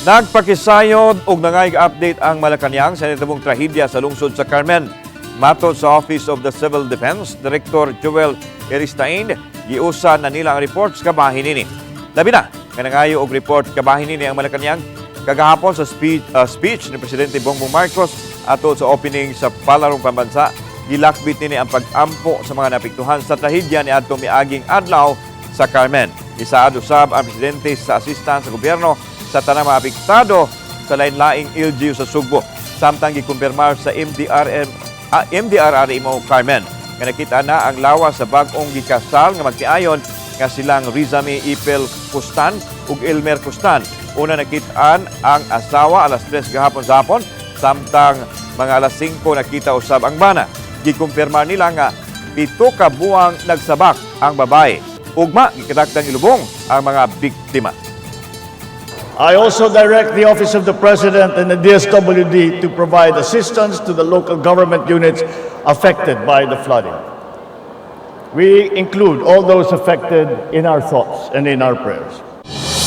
Nagpakisayod og nangayog update ang Malacañang sa nitabong trahedya sa lungsod sa Carmen. Matod sa Office of the Civil Defense Director Joel Eristain, giusa na nila ang reports kabahin nini. Labi na nga nangayo og report kabahin nini ang Malacañang kagahapon sa speech ni Presidente Bongbong Marcos ato sa opening sa Palarong Pambansa, gilakbit nini ang pag-ampo sa mga naapektuhan sa trahedya ni adtong miaging adlaw sa Carmen. Isaad usab ang presidente sa assistance sa gobyerno sa tanang mga apektado sa lain-laing LGU sa Sugbo. Samtang gikumpirmar sa MDRRMO Carmen nga nakita na ang lawas sa bag-ong gikasal nga magtiayon nga silang Rizame Ipel Kustan ug Elmer Kustan. Una nakitaan ang asawa alas 3 gahapon sa hapon, samtang mga alas 5 nakita usab ang bana. Gikumpirmar nila nga 7 ka buwang nagsabak ang babae. Ugma gikatakdang ilubong ang mga biktima. I also direct the Office of the President and the DSWD to provide assistance to the local government units affected by the flooding. We include all those affected in our thoughts and in our prayers.